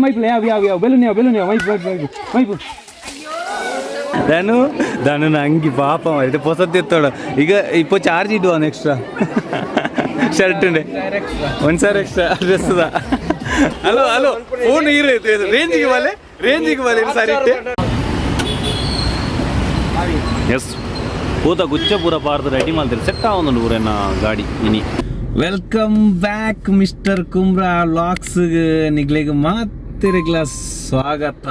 ಮೈಪುಲ ಯಾವ ಯಾವ ಯಾವ ಬೆಲೂನ್ ಯಾವ ಬೆಲೂನ್ ಯಾವ ಮೈಪು ಮೈಪು ಮೈಪು ಮೈಪು. ಧನು ಧನು ಅಂಗಿ ಪಾಪ ಮಾರಿದೆ ಪೊಸತ್ತೆತ್ತೋಡ. ಈಗ ಇಪ್ಪ ಚಾರ್ಜ್ ಇಡುವ ಎಕ್ಸ್ಟ್ರಾ ಶರ್ಟ್ ಉಂಡೆ ಒಂದು ಸಾರಿ extra dress. Hello hello, phone ಇರು ರೇಂಜಿಗೆ ಬಾಲೆ, ರೇಂಜಿಗೆ ಬಾಲೆ ಸಾರಿ ಇಟ್ಟೆ. ಎಸ್, ಪೂತ ಗುಚ್ಚ ಪೂರ ಪಾರ್ದು ರೆಡಿ ಮಾಡ್ತಾರೆ. ಸೆಟ್ ಆವೊಂದುಂಡು ಪೂರ ಗಾಡಿ ಇನಿ. Welcome back mister Kumbra vlogs. ನಿಗ್ಲೆಗ್ ಮಾತೆರೆಗ್ಲ ಸ್ವಾಗತ.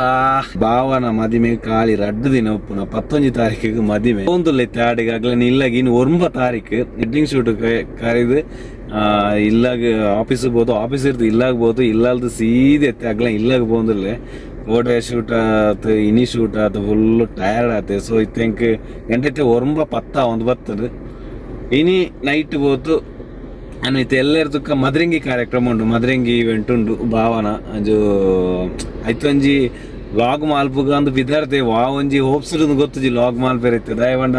ಭಾವನ ಮದಿಮೆ ಖಾಲಿ 2 ದಿನ ಉಪ್ಪುನ 19 ತಾರೀಕಿಗೆ ಮದಿಮೆ. ಒಂದುಲ್ಲ ಆಡಿಗೆ ಅಗ್ಲ ಇಲ್ಲಾಗ. ಇನ್ನು 9 ತಾರೀಕು ವೆಡ್ಡಿಂಗ್ ಶೂಟ್ ಕರೆದು ಇಲ್ಲಾಗ ಆಫೀಸ್ ಬೋದು, ಆಫೀಸ್ ಇರ್ದು ಇಲ್ಲಾಗ ಬೋದು, ಇಲ್ಲಾಲ್ದು ಸೀದೆ ಎತ್ತೆ ಅಗ್ಲ ಇಲ್ಲಾಗ ಬೋಂದಿಲ್ಲ. ಓಡೆ ಶೂಟ್ ಆತು, ಇನಿ ಶೂಟ್ ಆತು, ಫುಲ್ ಟಯರ್ಡ್ ಆತು. ಸೊ ಇತ್ತೆಂಕ್ ಗಂಟೆ ಒರಂಬ ಪತ್ತ ಒಂದು ಬರ್ತದೆ. ಇನಿ ನೈಟ್ ಬೋತು ಅನ್ನು ಎಲ್ಲರ ತುಕ್ಕ ಮದ್ರಂಗಿ ಕಾರ್ಯಕ್ರಮ ಉಂಟು, ಮದ್ರಂಗಿ ಇವೆಂಟ್ ಉಂಟು ಭಾವನ. ಅಂಜು ಐತೊಂಜಿ ವ್ಲಾಗ್ ಮಾಲ್ಪುಗ ಅಂದು ಬಿದಾರ್ತೆ ವಾ ಒಂಜಿ ಹೋಪ್ಸ್ ಗೊತ್ತುಜಿ ವ್ಲಾಗ್ ಮಾಲ್ಪೆರ್ ಇತ್ತೆ. ದಯವಂಡ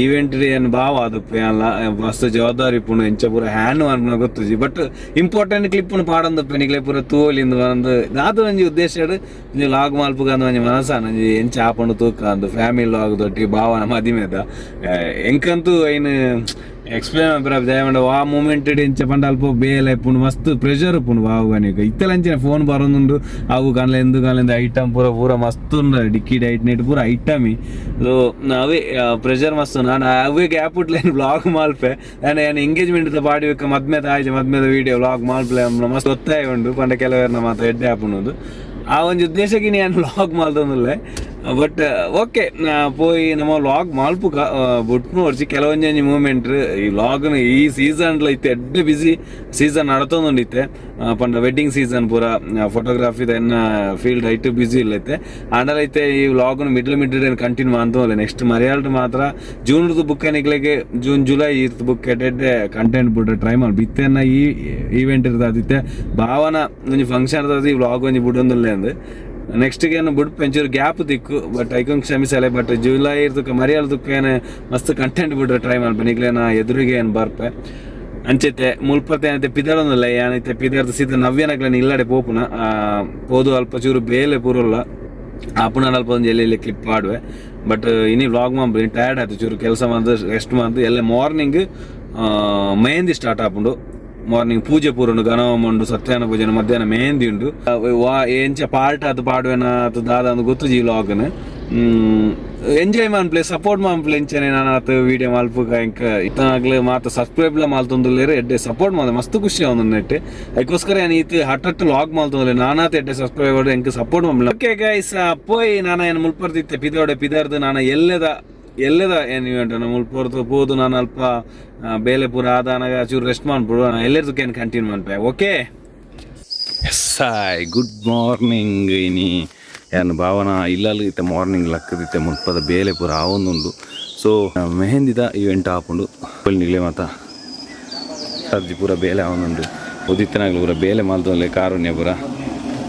ಈವೆಂಟ್ ಏನು ಭಾವ ಅದು ಅಲ್ಲ, ಮಸ್ತ್ ಜವಾಬ್ದಾರಿ ಇಪ್ಪುಂಡು. ಎಂಚ ಪೂರ ಹ್ಯಾನ್ ಅನ್ಪುನ ಗೊತ್ತುಜಿ, ಬಟ್ ಇಂಪಾರ್ಟೆಂಟ್ ಕ್ಲಿಪ್ ಪಾಡೊಂದುಪ್ಪೆ. ನಿಕ್ಲೆ ಪೂರ ತೂವೊಲಿಂದು ಒಂದು ದಾದ ಒಂಜಿ ಉದ್ದೇಶ ಒಂಜಿ ವ್ಲಾಗ್ ಮಾಲ್ಪುಗ ಅಂದ್ ಒಂಜಿ ಮನಸ್ಸಾನ ಒಂಜಿ ಎಂಚ ಆಪುಂಡು ತೂಕ ಅಂದು. ಫ್ಯಾಮಿಲಿ ವ್ಲಾಗ್ ದೊಟ್ಟಿ ಭಾವನ ಮದಿಮೆದ ಎಂಕಂತೂ ಐನ್ ಎಕ್ಸ್ಪ್ಲೇನ್ ಮನ್ಪೆರೆ ದಯಮಂಡ ವಾ ಮೂಮೆಂಟ್ ಎಂಚ ಪಂಡ ಅಲ್ಪ ಬೇಲೆ ಇಪ್ಪುಂಡು, ಮಸ್ತ್ ಪ್ರೆಷರ್ ಇಪ್ಪುಂಡು. ಬಾವು ಇತ್ತಲಂಚಿನ ಫೋನ್ ಬರೋದುಂಡು, ಅವು ಕನ್ಲೆಂದು ಕನ್ಲೆಂದು ಐಟಮ್ ಪೂರ ಪೂರ ಮಸ್ತ್ ಉಂಡು. ಡಿಕ್ಕಿ ಡೈಟ್ ನೆಟ್ ಪೂರ ಐಟಮಿ. ಸೊ ಅವೇ ಪ್ರೆಷರ್ ಮಸ್ತ್. ನಾನು ಅವೇ ಗ್ಯಾಪ್ ಉಟ್ಲೇನು ವ್ಲಾಗ್ ಮಾಲ್ಪೆ. ನಾನು ಏನು ಎಂಗೇಜ್ಮೆಂಟ್ ಪಾಡಿ ಬೇಕು, ಮದ್ಮೆದ ಆಯ್ತು, ಮದ್ಮೆದ ವೀಡಿಯೋ ವ್ಲಾಗ್ ಮಾಲ್ಪಲೆ ಮಸ್ತ್ ಒತ್ತಾಯ ಉಂಡು. ಪಂಡ ಕೆಲವೇರ್ನ ಮಾತ್ರ ಎಡ್ಡೆ ಆಪುಂಡು. ಆ ಒಂಜಿ ಉದ್ದೇಶಕ್ಕೆ ನಾನು ವ್ಲಾಗ್ ಮಾಲ್ತೊಂದುಲ್ಲೆ. ಬಟ್ ಓಕೆ, ಪೋಯಿ ನಮ್ಮ ವ್ಲಾಗ್ ಮಾಲ್ಪುಕ ಬುಟ್ ನೋಡ್ಸಿ ಕೆಲವೊಂಜಿ ಮೂಮೆಂಟ್ ಈ ವ್ಲಾಗ್ನ. ಈ ಸೀಸನ್ ಇತ್ತೆ ಎಡ್ಡೆ ಬಿಸಿ ಸೀಸನ್ ನಡತೊಂದುಂಡು ಇತ್ತೆ. ಪಂಡ ವೆಡ್ಡಿಂಗ್ ಸೀಸನ್ ಪೂರ ಫೋಟೋಗ್ರಫಿದ ಎನ್ನ ಫೀಲ್ಡ್ ಐಟ್ ಬಿಸಿ ಇಲ್ಲ ಇತ್ತೆ. ಆಂಡಲ ಇತ್ತೆ ಈ ವ್ಲಾಗ್ನ ಮಿಡ್ಲ್ ಮಿಡ್ಲ್ ಕಂಟಿನ್ಯೂ ಅಂತಲ್ಲ. ನೆಕ್ಸ್ಟ್ ಮರಿಯಾಲ್ಡ್ ಮಾತ್ರ ಜೂನ್ ಬುಕ್ ನಿಕ್ಲೆಗೆ ಜೂನ್ ಜುಲೈ ಇರ್ತು ಬುಕ್ ಎಡ್ಡೆ ಕಂಟೆಂಟ್ ಬಿಟ್ರೆ ಟ್ರೈ ಮಾಡಿ. ಇತ್ತೆನ್ನ ಈ ಈವೆಂಟ್ ಇರ್ತದೆ, ಭಾವನ ಒಂಜಿ ಫಂಕ್ಷನ್ ಇರ್ತದೆ, ಈ ವ್ಲಾಗ್ ಒಂಜಿ ಬುಡೊಂದುಲ್ಲೆ ಅಂದ್. ನೆಕ್ಸ್ಟ್ ಏನು ಬುಡ್ ಒಂಚೂರು ಗ್ಯಾಪ್ ತಿಕ್ಕು, ಬಟ್ ಐಕೊಂಗ್ ಕ್ಷಮಿಸಲೆ. ಬಟ್ ಜುಲೈ ಇರ್ತಕ್ಕ ಮರಿಯಾಲ ತುಕ್ಕ ಏನು ಮಸ್ತ್ ಕಂಟೆಂಟ್ ಬಿಡ್ರೆ ಟ್ರೈ ಮಾಡ್ಪೆ. ನಿಕ್ಲೆನ ಎದುರಿಗೆ ಏನು ಬರ್ಪೆ ಅಂಚೆತೆ ಮುಲ್ಪತೆ ಏನೈತೆ ಪಿದಳೊಂದುಲ್ಲ ಏನೈತೆ. ಪಿದರ್ದು ಸೀದಾ ನವ್ಯನಗ್ಲನ ಇಲ್ಲಡೆ ಪೋಪುನ ಪೋದು ಅಲ್ಪ ಚೂರು ಬೇಲೆ ಪೂರಲ್ಲ ಆಪುನ ಅಲ್ಪ ಒಂಜಿ ಎಲ್ಲಿ ಕ್ಲಿಪ್ ಆಡುವೆ. ಬಟ್ ಇನಿ ವ್ಲಾಗ್ ಮಾಂಬ್ರಿ ಟಯರ್ಡ್ ಆಯ್ತು, ಚೂರು ಕೆಲಸ ಮಂದು ರೆಸ್ಟ್ ಮಂದು. ಎಲ್ಲ ಮಾರ್ನಿಂಗ್ ಮೆಹಂದಿ ಸ್ಟಾರ್ಟ್ ಆಪುಂಡು. ಮಾರ್ನಿಂಗ್ ಪೂಜೆ ಪೂರ ಉಂಡು, ಗಣಹೋಮ ಉಂಡು, ಸತ್ಯನಾರಾಯಣ ಪೂಜೆ, ಮಧ್ಯಾಹ್ನ ಮೆಹಂದಿ ಉಂಡು. ವಾ ಎಂಚ ಪಾರ್ಟ್ ಆತು ಪಾಡುವೆನ ಆತು ದಾದ ಅಂದ್ ಗೊತ್ತುಜಿ. ಈ ವ್ಲಾಗ್ನ ಎಂಜಾಯ್ ಮನ್ಪ್ಲೆ, ಸಪೋರ್ಟ್ ಮನ್ಪ್ಲೆ. ಎಂಚನೆ ನಾನು ಆತು ವಿಡಿಯೋ ಮಲ್ಪುಗ ಇಂಕ ಇತ್ತನಾಗ್ಲೆ ಮಾತ ಸಬ್ಸ್ಕ್ರೈಬ್ ಲ ಮಾಲ್ತೊಂದುಲ್ಲೆರ್. ಎಡ್ಡೆ ಸಪೋರ್ಟ್ ಮಾಲ್ತೆ ಮಸ್ತ್ ಖುಷಿ ಆವೊಂದು ನೆಟ್. ಐಕೋಸ್ಕರ ಯಾನ್ ಈತ್ ಹಠಟ್ ವ್ಲಾಗ್ ಮಾಲ್ತೊಂದುಲ್ಲೆ. ನಾನಾತ್ ಎಡ್ಡೆ ಸಬ್ಸ್ಕ್ರೈಬರ್ ಎಂಕ್ ಸಪೋರ್ಟ್ ಮನ್ಪ್ಲೆ. ಓಕೆ ಗೈಸ್, ಪೋಯ್ ನಾನು ಏನು ಮುಲ್ಪರ್ದಿತ್ತೆ ಪಿದೋಡೆ. ಪಿದರ್ದು ನಾನು ಎಲ್ಲೆದ ಎಲ್ಲೆದ ಏನು ಇವೆಂಟ್ ಮುಲ್ಪರ್ದು ಪೋದು ನಾನು ಅಲ್ಪ ಬೇಲೆ ಪೂರ ಆದಾನಾಗ ಚೂರು ರೆಸ್ಟ್ ಮಾಡ್ಬಿಡು. ಎಲ್ಲೆರ್ದಕ್ಕೆ ಏನು ಕಂಟಿನ್ಯೂ ಮನ್ಪೆ. Okay yes, hi, good morning. ಇನಿ ಯಾನ್ ಭಾವನ ಇಲ್ಲಲ್ಲಿ ಇತ್ತೆ ಮಾರ್ನಿಂಗ್ ಲಕ್ಕದಿತ್ತೆ. ಮುಲ್ಪದ ಬೇಲೆ ಪೂರ ಆವೊಂದುಂಡು. ಸೊ ಮೆಹಂದಿದ ಇವೆಂಟ್ ಆಪುಂಡು ನಿಗ್ಲೆ ಮಾತ ಸರ್ಜಿ ಪೂರ ಬೇಲೆ ಆವೊಂದುಂಡು. ಉದಿತ್ತನಾಗ್ಲು ಪೂರ ಬೇಲೆ ಮಾಲ್ತೊಂದುಲ್ಲೆ. ಕಾರುಣ್ಯ ಪೂರ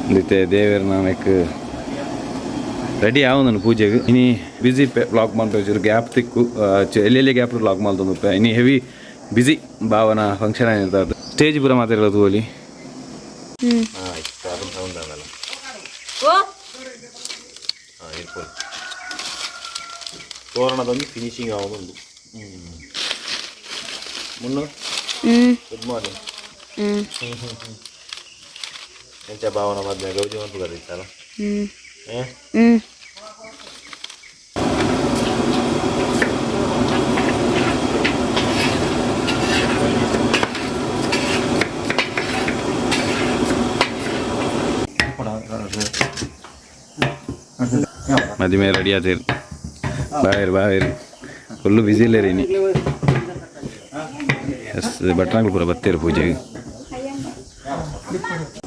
ಉಂದಿತ್ತೆ ದೇವೆರ್ನ ನೆಕ್ ರೆಡಿ ಆವೊಂದುಂಡು ಪೂಜೆಗ್. ಇನಿ ಬಿಸಿ ವ್ಲಾಗ್ ಮಲ್ಪೆ ಚೂರು ಗ್ಯಾಪ್ ತಿಕ್ಕು. ಎಲ್ಲೆಲ್ಲಿ ಗ್ಯಾಪ್ ವ್ಲಾಗ್ ಮಲ್ತೊಂದುಪ್ಪೆ. ಇನಿ ಹೆವಿ ಬಿಸಿ, ಭಾವನ ಫಂಕ್ಷನ್ ಏನಿರ್ತದೆ. ಸ್ಟೇಜ್ ಪೂರ ಮಾತಾಡೋದು ತೂವೊಲಿ. ಓ. ಇರ್ಬೋದು. ತೋರಣದೊಂದು ಫಿನಿಶಿಂಗ್ ಆಗೋದುಂಡು ಮುನ್ನು. Good morning. ಎಂಚ ಭಾವನ ಮದ್ಮೆ ಗೌಜಿ ಮಲ್ಪುಗದ ಇತ್ತಲ್ಲ? ಹ್ಮ್. ಮದಿಮೆ ರೆಡಿ ಆತೀರಿ. ಬಾವೇರು ಬಾವೇರು, ಫುಲ್ಲು ಬಿಸಿ ಇಲ್ಲ ರೀ. ಎಸ್, ಭಟ್ರಾಂಗ್ಲು ಪೂರ ಬತ್ತೀರು ಪೂಜೆಗೆ.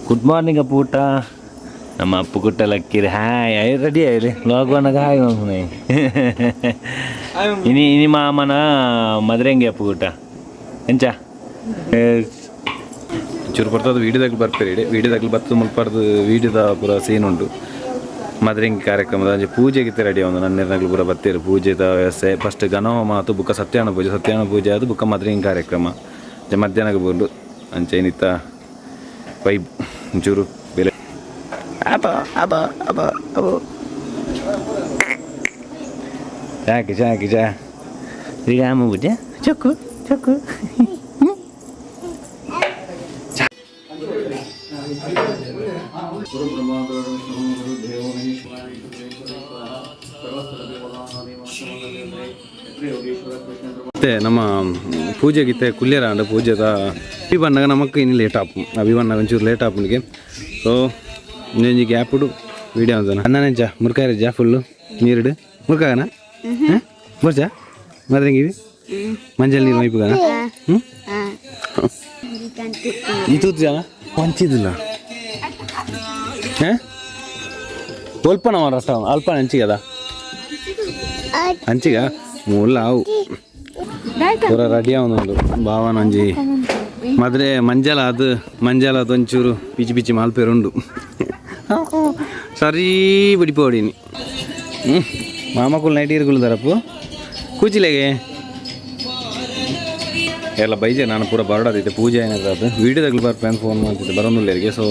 ಗುಡ್ ಮಾರ್ನಿಂಗ್ ಅಪ್ಪುಟ. ನಮ್ಮ ಅಪ್ಪು ಕುಟ್ಟ ಲಕ್ಕಿರಿ. ಹಾಯ್ I, ready ಆಯ್ರಿ ವ್ಲಾಗ್ ಒಣಗ. ಹಾಯ್ ಮಾಮನೆ. ಇನಿ ಇನಿ ಮಾಮನ ಮದ್ರೆಂಗೆ ಅಪ್ಪು ಕುಟ್ಟ ಎಂಚ ಚೂರು ಬರ್ತದ ವೀಡಿಯೋದಾಗ ಬರ್ಪೇರಿ. ವೀಡಿಯೋದಾಗ ಬತ್ತು ಮುಲ್ಪರ್ದು ವೀಡಿಯೋದ ಪೂರ ಸೀನ್ ಉಂಟು. ಮದ್ರಿಂಗ್ ಕಾರ್ಯಕ್ರಮದ ಒಂಜಿ ಪೂಜೆಗೆ ರೆಡಿ ಒಂದು ನನ್ನೆರ್ನಗ್ಲು ಪೂರ ಬತ್ತೀರು. ಪೂಜೆದ ವ್ಯವಸ್ಥೆ ಫಸ್ಟ್ ಗಣಹೋಮ ಆತು, ಬುಕ್ಕ ಸತ್ಯನಾರಾಯಣ ಪೂಜೆ, ಸತ್ಯನಾರಾಯಣ ಪೂಜೆ ಅದು ಬುಕ್ಕ ಮದ್ರಿಂಗ್ ಕಾರ್ಯಕ್ರಮ ಅಂಚೆ ಮಧ್ಯಾಹ್ನಕ್ಕೆ ಬಂದು ಅಂಚೆ ಏನಿತ್ತ ವೈಬ್ ಒಂಚೂರು ಬೆಲೆ. ಅಬ ಅಬ ಅಬ ಸಾಕು ಸಾಕು ಸಾ ಈಗ ಆಮ ಬುಜ್ಜ ಚೊಕ್ಕು ಚೊಕ್ಕು. ಮತ್ತೆ ನಮ್ಮ ಪೂಜೆ ಗೀತೆ ಕುಲ್ಯರಾಂಡ ಪೂಜೆದ ಅಭಿ ಬಣ್ಣಗ ನಮಕ್ ಇನ್ನು ಲೇಟ್ ಆಪು. ಅಭಿ ಬಣ್ಣಗ ಒಂಚೂರು ಲೇಟ್ ಆಪುನಿಗೆ. ಸೊ ಒಂಜೊಂಜಿ ಗ್ಯಾಪುಡು ವೀಡಿಯೋ ಅಂತಾನ ಅಣ್ಣನೆಂಚ ಮುರ್ಕಾಯಿರಜ್ಜ ಫುಲ್ಲು ನೀರುಡು ಮುರ್ಕಾಗನ ಬರ್ಜಾ ಮದ್ರಂಗಿವಿ ಮಂಜಲ್ ನೀರು ಮೈಪುಗಾನ. ಹ್ಞೂ ಈ ತೂತು ಪಂಚಿದಿಲ್ಲ ಒಲ್ಪನ ರಸ ಅಲ್ಪ ಅಂಚಿಗದ ಅಂಚಿಗ ಮೂಲ ಅವು ಪೂರ ರೆಡಿ ಆವೊಂದುಂಡು ಭಾವನ ಒಂಜಿ ಮದ್ರೆ ಮಂಜಲ ಅದು ಮಂಜಲ ಅದು ಒಂಚೂರು ಪಿಚಿ ಪಿಚಿ ಮಾಲ್ಪೇರುಂಡು ಸರಿ ಬಿಡಿಪೋಡಿನಿ. ಹ್ಞೂ ಮಾಮಕುಲ್ ನೈಟ್ ಇರುಕುಲು ಕೂಚಿಲೆಗೆ ಎಲ್ಲ ಬೈಜೆ ನಾನು ಪೂರ ಬರಡಾದಿತ್ತೆ ಪೂಜೆ ಏನಾದ್ರು ಅದು ವೀಡಿಯೋದಾಗಲು ಬರ್ಪೆ ಅಂತ ಫೋನ್ ಮಾಡ್ತಿದ್ದೆ ಬರೋನುಲ್ಲೇರಿಗೆ. ಸೊ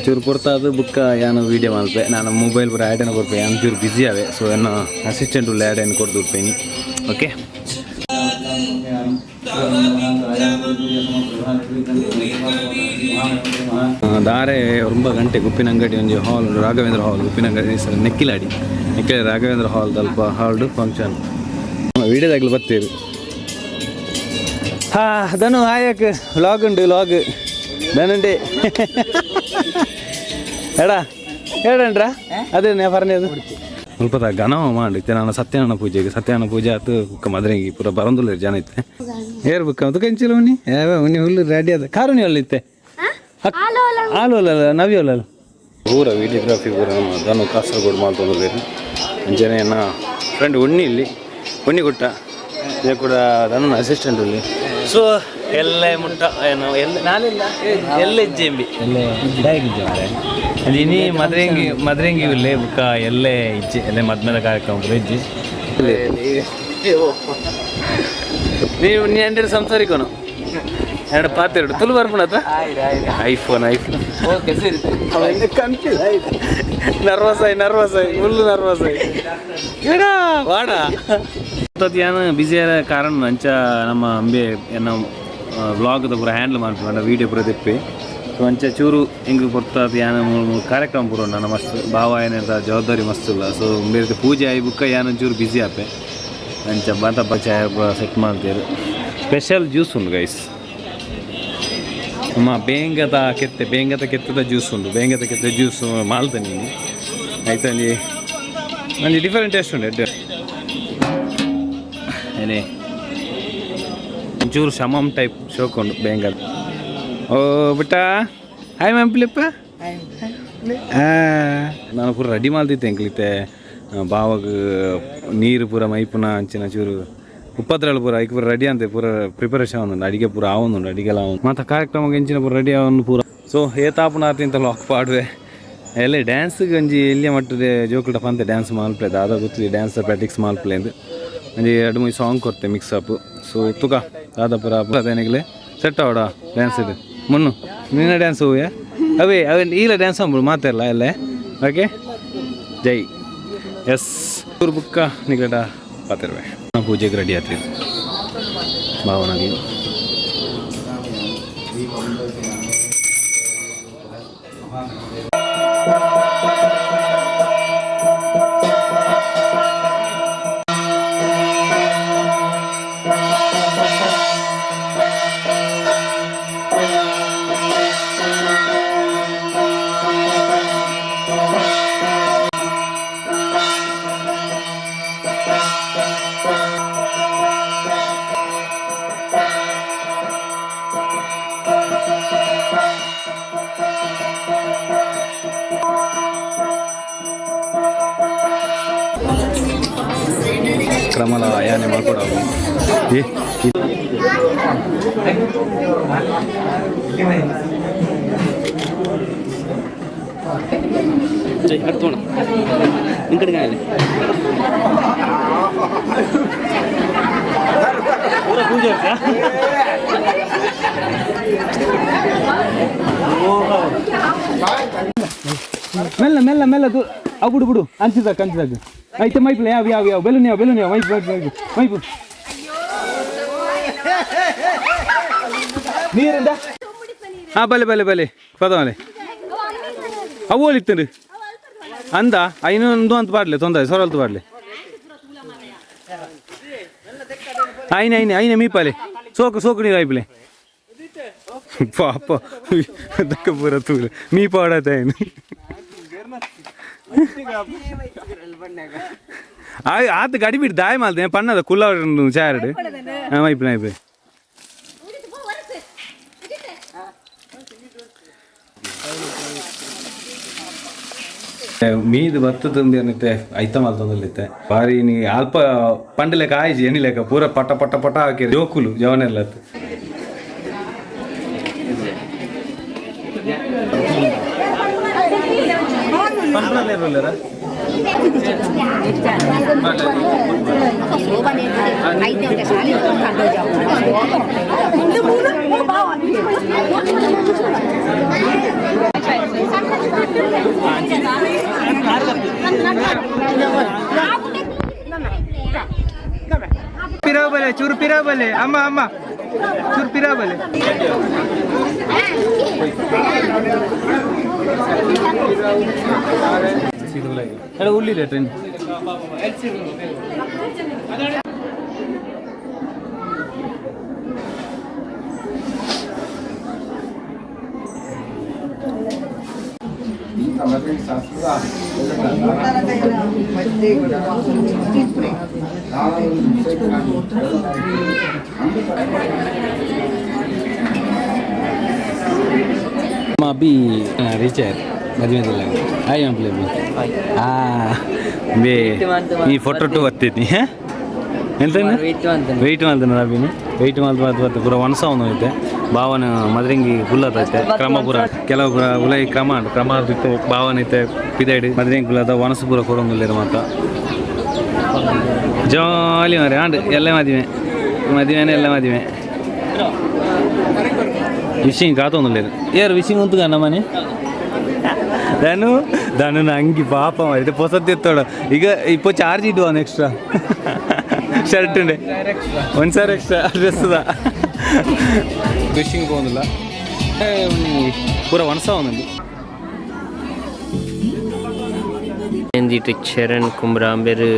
ಚೂರು ಪೊರ್ತಾದು ಬುಕ್ಕ ಯಾನು ವೀಡಿಯೋ ಮಲ್ಪೆ ನಾನು ಮೊಬೈಲ್ ಪೂರ ಆ್ಯಡನ್ನು ಕೊರ್ಪೆ ಯಾನು ಚೂರು ಬ್ಯುಸಿ ಆವೆ. ಸೊ ಎನ್ನ ಅಸಿಸ್ಟೆಂಟ್ ಉಲ್ಲ ಆ್ಯಡನ್ನು ಕೊಡ್ದು ಉಡ್ಪೇನಿ. ಓಕೆ ದಾರೆ ரொம்ப ಗಂಟೆ ಗುಪ್ಪಿನಂಗಡಿ ಒಂಜಿ hall Raghavendra hall Uppinangady Nekkiladi Nekkiladi Raghavendra hall ಅಲ್ಪ ಹಾಲ್ಡು ಫಂಕ್ಷನ್ ವೀಡಿಯೋದಾಗಲು ಬರ್ತೀರಿ. ಹಾ ಧನು ಹಾಯಕ್ ವ್ಲಾಗ್ ಉಂಡು ವ್ಲಾಗ್ ಧನುಂಡೆ ಎಡಾ ಹೇಳಂಡ್ರಾ ಅದೇ ನೇ പറഞ്ഞത് ಮುಲ್ಪದ ಘನ ಮಾಡಿತ್ತೆ ನಾನು ಸತ್ಯನಾರಾಯಣ ಪೂಜೆಗೆ ಸತ್ಯನಾರಾಯಣ ಪೂಜೆ ಆತು ಬುಕ್ಕ ಮದ್ರಂಗಿ ಪೂರ ಬರಂದುಲ್ಲ ಜನ ಇತ್ತೆ ಏರ್ ಬುಕ್ಕ ಅದು ಕಂಚಿಲ ಉನ್ನಿ ಉನ್ನಿ ಹುಲ್ಲು ರೆಡಿ ಅದ ಕಾರುಣಿ ಒಲ್ಲಿತ್ತೆ ಆಲು ಅಲ್ಲ ನವಿ ಅಲ್ಲ ಪೂರ ವಿಡಿಯೋಗ್ರಫಿ ಪೂರ ನಮ್ಮ ಧನು ಕಾಸರಗೋಡು ಮಾಡ್ತೊಂದು ಅಂಚನೆ ನಾ ಫ್ರೆಂಡ್ ಉಣ್ಣಿ ಇಲ್ಲಿ ಉಣ್ಣಿ ಗುಟ್ಟ ಇದು ಕೂಡ ಧನು ಅಸಿಸ್ಟೆಂಟ್ ಇಲ್ಲಿ. ಸೊ ಎಲ್ಲ ಮುಟ್ಟ ಏನು ಎಲ್ಲ ನಾನೆಲ್ಲ ಎಲ್ಲ ಇಜ್ಜೆಂಬಿ ಎಲ್ಲ ಇನಿ ಮದ್ರಂಗಿ ಮದ್ರಂಗಿ ಇಲ್ಲೇ ಬುಕ್ಕ ಎಲ್ಲೇ ಇಜ್ಜೆ ಎಲ್ಲೇ ಮದ್ಮೇಲೆ ಕಾರ್ಯಕ್ರಮ ಪೂರ ಇಜ್ಜೆ. ನೀವು ನೀ ಎಂಟು ಸಂಸಾರಿಕೋನು ಎರಡು ಪಾತೆರಡು ತುಳು ಬರ್ಪುಣತ ಐಫೋನ್ ಐಫೋನ್ ಓಕೆ ಸರಿ. ಕನ್ಫ್ಯೂಸ್ ಆಯ್ತು ನರ್ವಸ್ ಆಯಿ ನರ್ವಸ್ ಆಯಿ ಫುಲ್ ನರ್ವಸ್ ಆಯಿ ಎಡಾ ವಾಡಾ ಯಾನು ಬಿಸಿ ಕಾರಣ ಅಂಚ ನಮ್ಮ ಅಂಬೆ ಎನ್ನ ವ್ಲಾಗ್ದ ಪೂರ ಹ್ಯಾಂಡಲ್ ಮಾಡ್ಕೊಂಡು ವೀಡಿಯೋ ಪೂರ ತಿಪ್ಪಿ. ಸೊ ಅಂಚ ಚೂರು ಎಂಗ್ ಪೊರ್ತಾದ ಯಾನ ಕಾರ್ಯಕ್ರಮ ಪೂರ ನನ್ನ ಮಸ್ತ್ ಭಾವ ಏನೆಂತ ಜವಾಬ್ದಾರಿ ಮಸ್ತ್ ಇಲ್ಲ. ಸೊ ಬೇರೆ ಪೂಜೆ ಆಯಿ ಬುಕ್ಕ ಯಾನ ಚೂರು ಬ್ಯುಸಿ ಆಪೆ ಅಂಚ ಬಾತ ಬಚಾಯ ಪೂರ ಸೆಟ್ ಮಾಡ್ತೀರು. ಸ್ಪೆಷಲ್ ಜ್ಯೂಸ್ ಉಂಡು ಗೈಸ್ ನಮ್ಮ ಬೇಂಗದ ಕೆತ್ತೆ ಬೇಂಗದ ಕೆತ್ತದ ಜ್ಯೂಸ್ ಉಂಡು ಬೇಂಗದ ಕೆತ್ತೆ ಜ್ಯೂಸ್ ಮಾಲ್ತ ನೀನು ಆಯ್ತು ಒಂಜಿ ಒಂಜಿ ಡಿಫರೆಂಟ್ ಟೇಸ್ಟ್ ಉಂಡು ಎಡ್ಡೆ ಏನೇ ಒಂಚೂರು ಶಮಮ್ ಟೈಪ್ ಶೋಕ್ ಉಂಡು ಬೇಂಗದ. ಓ ಬಿಟ್ಟ ಹಾಯ್ ಮ್ಯಾಮ್ ಪ್ಲಿಪ್ಪ ನಾನು ಪೂರ ರೆಡಿ ಮಾಡ್ತಿದ್ದೆ ಎಂಕ್ಲಿತ್ತೆ ಬಾವಾಗ ನೀರು ಪೂರ ಮೈಪುನ ಅಂಚಿನ ಚೂರು ಉಪ್ಪದ್ರಳು ಪೂರ ಐಕ್ ಪೂರ ರೆಡಿ ಅಂತೆ ಪೂರ ಪ್ರಿಪರೇಷನ್ ಆವೊಂದುಂಡು ಅಡಿಗೆ ಪೂರ ಆವೊಂದುಂಡು ಅಡಿಗೆಲ್ಲ ಮಾತ ಕಾರ್ಯಕ್ರಮ ಎಂಚಿನ ಪೂರ ರೆಡಿ ಆವೊಂದು ಪೂರ. ಸೊ ಏತಾಪುನ ಆತಿಂತ ಲಾಕ್ ಪಾಡುವೆ ಎಲ್ಲ ಡ್ಯಾನ್ಸ್ಗೆ ಒಂಜಿ ಎಲ್ಲಿಯ ಮಟ್ಟದ ಜೋಕುಲ್ಟ ಪಂತೆ ಡ್ಯಾನ್ಸ್ ಮಾಲ್ಪ್ಲೆ ದಾದ ಗೊತ್ತಿದೆ ಡ್ಯಾನ್ಸ್ ಪ್ರಾಕ್ಟೀಸ್ ಮಾಲ್ಪ್ಲೆ ಅಂದು ಒಂಜಿ ಎರಡು ಮೂರು ಸಾಂಗ್ ಕೊರ್ತೆ ಮಿಕ್ಸ್ ಅಪ್. ಸೊ ತುಕ ದಾದ ಪೂರ ಅದೇನಿಗ್ಲೆ ಸೆಟ್ ಆವಡ ಡ್ಯಾನ್ಸ್ ಇದು ಮುನ್ನು ನಿನ್ನ ಡ್ಯಾನ್ಸ್ ಹೂವೆ ಅವೇ ಅವೇ ಈಲ ಡ್ಯಾನ್ಸ್ ಅಂಬುಡು ಮಾತೆಲ್ಲ ಎಲ್ಲ ಓಕೆ ಜೈ ಎಸ್ ಬುಕ್ಕ ನಿಗಡ ಪಾತಿರುವೆ ಪೂಜೆಗೆ ರೆಡಿ ಆಯ್ತು ಭಾವನಾಗಿ. ಕ್ರಮಲ ಯಾನೆ ಮಾಡ್ಕೊಡೋದು ಏ ಪೂಜೆ ಮೆಲ್ಲ ಮೆಲ್ಲ ಮೆಲ್ಲ ಅವು ಬಿಡು ಬಿಡು ಅಂಚಿದಾಕ ಅಂಚಿದಾಕ ಐತೆ ಮೈಪ್ಲೆ ಯಾವ ಯಾವ ಯಾವ ಬೆಲೂನ್ ಯಾವ ಬೆಲೂನ್ ಯಾವ ಮೈಪು ಮೈಪು ಮೈಪು ಮೈಪು ನೀರಿಂದ ಹಾಂ ಬಲೆ ಬಲೆ ಬಲೆ ಪದಮಲೆ ಅವು ಇತ್ತು ಅಂದ ಐನೊಂದು ಅಂತ ಪಾಡ್ಲೆ ತೊಂದರೆ ಸೊರಲ್ತು ಪಾಡ್ಲೆ ಐನ ಐನ ಐನ ಮೀಪಾಲೆ ಸೋಕು ಸೋಕು ನೀರು ಐಪ್ಲೆ ಪಾಪ ದಕ್ಕ ಪೂರ ತೂಲೆ ಮೀ ಪಾಡತ್ತೆ ಐನು ಆತ ಗಡಿ ಬಿಟ್ಟು ದಾಯ ಮಾಲ್ದೆ ಪಣ್ಣದ ಕುಲ್ಲ ಚಾರಡು ಹಾಂ ಮೈಪ್ಲೆ ಮೈಪ್ಲೆ ಮೀದು ಬತ್ತು ತುಂಬಿ ಅನ್ನತ್ತೆ ಐತ ಮಲ್ತೊಂದುಲ್ಲಿತ್ತೆ ಬಾರಿ ನೀ ಅಲ್ಪ ಪಂಡಲೆಕ್ಕ ಆಯ್ಜಿ ಎಣಿಲೆಕ್ಕ ಪೂರ ಪಟ ಪಟ ಪಟ ಹಾಕಿ ಜೋಕುಲು ಜವನೆಲ್ಲ ಪಿರಾಬಲೆ ಚೂರು ಪಿರಾಬಲೆ ಅಮ್ಮ ಅಮ್ಮ ಚೂರು ಪಿರಾಬಲೆ ಉಳ್ಳಿಲ್ಲ ಟ್ರೈನ್ ಅಭಿ ರೀಚ್ ಆಯ್ತು ಮದುವೆ ಹಾಯ್ ಅಂಪ್ಲೆ ಅಭಿ ಬೇ ಈ ಫೋಟೋ ಟು ಬರ್ತಿದ್ನಿ ಎಂತ ವೆಯ್ಟ್ ಮಾಡ್ತಾನೆ ಅಭಿನಿ ವೆಯ್ಟ್ ಮಾಡ್ತು ಮಾಡ್ತು ಬರ್ತು ಪೂರ ಒಣಸ ಒಂದು ಐತೆ ಭಾವನ ಮದ್ರಿಂಗಿ ಫುಲ್ ಐತೆ ಕ್ರಮ ಪೂರ ಕೆಲವು ಪೂರ ಉಲೈ ಕ್ರಮ ಕ್ರಮ ಇತ್ತು ಭಾವನ ಐತೆ ಪಿದಾಡಿ ಮದ್ರಿಂಗಿ ಫುಲ್ ಅದ ಒಣಸು ಪೂರ ಕೊಡೊಂದಿಲ್ಲ ಮಾತ ಜಾಲಿ ಮಾರೆ ಆಂಡ್ ಎಲ್ಲ ಮದುವೆ ಮದುವೆನೇ ಎಲ್ಲ ಮದುವೆ ವಿಶಿಂಗ್ ಕಾತೊಂದಿಲ್ಲ ಏರು ವಿಶಿಂಗ್ ಉಂಟು ನಮ್ಮನೆ ಧನು ಧನು ಅಂಗಿ ಪಾಪ ಮಾರಿ ಪೊಸತ್ತಿ ಎತ್ತೋಡ ಈಗ ಇಪ್ಪ ಚಾರ್ಜ್ ಇಡುವ ಎಕ್ಸ್ಟ್ರಾ ಶರ್ಟ್ ಉಂಡೆ ಒಂದು sir extra dress wishing പോകുന്നില്ല ಪೂರ ಒಣಸ ಒಂದುಂಡು ಚರಣ್ ಕುಮ್ರಾಂಬೆರು